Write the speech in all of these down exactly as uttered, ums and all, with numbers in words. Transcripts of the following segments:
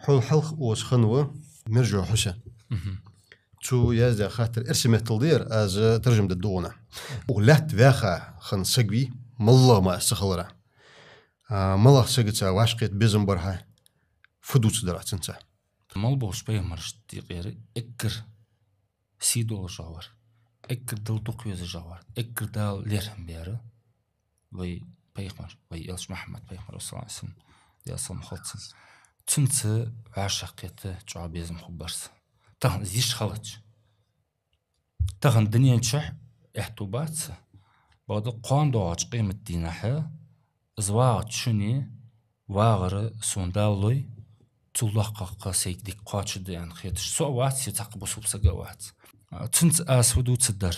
Хьол хьалха оаш хиннав Мержой Хьусен. Цо яздаь хаттар эрсий меттала да ер, аз таржам дергда цунна. Укх лаьтта ваьха хинна саг вий, моллагӀа мара ца хилара. А, малагӀча сагаца вӀашагӀкхета безам бар хьа, фу дувцаргдар Ӏа цунца? Мел болча пайхамарашта юкъера эггара сий долаш вар, эггара Далла дукха везаш вар, эггара Дала лерхӀам баьр вай пайхамар, вай элча Мухьаммад пайхамар, саллаллахӀу Ӏалайхи ва саллам, Даьла салам хилда цунна. Цунца вӀашагӀкхета чӀоагӀа безам хургбар са. Тахан из йиш хилча, тахан дунен чу аьттув бац са. Бакъда кхоана доагӀача къемата дийнахьа из вагӀача шуне вагӀар сона Дала лой, цул доккхагӀа сайга дика кхоачаргда аьнна хеташ со а вац, е цхьаккха бусалба саг а вац. А, цунца аз фу дувцаргдар?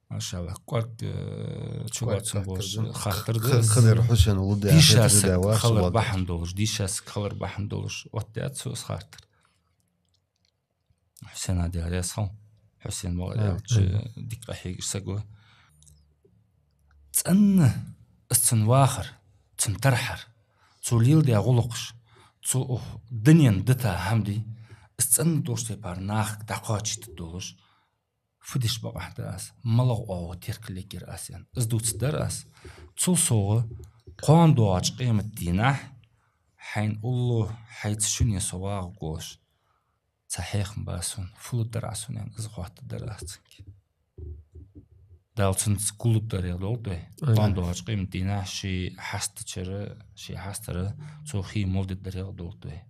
Машаллахь, кӀоарга, э, чулоацам болаш хаттар да. Хадер Хьусен лу да, дийша саг хилар бахьан долаш, дийша саг хилар бахьан долаш оттадаьд цо из хаттар. Хьусена Даьла раьза хилва. Хьусен ма валлахӀи, дика къахьегаш саг ва. ЦӀена из цун вахар, цун тархьар, цо леладаь гӀулакхаш, цо укх дунен дита хӀама дий, из цӀена долча тайпара нахага дӀакхоачийтаргдолаш, фу деш бакъахьа да аз, малагӀа оагӀув теркал ергьяр аз аьнна. Из дувцаргдар аз. Цул совгӀа, кхоана доагӀача къемата дийнахьа хьайна уллув хьайца шуне со вагӀаргволаш цхьа хьехам ба сона, фу лургдар Ӏа сона аьнна, из хоаттаргдар аз цунга. Дала цунца гуллургдар яха долда вай. Амин. Кхоана доагӀача къемата дийнахьа ший хьастачара, ший хьастара цо хий мел дергдар яха долда вай.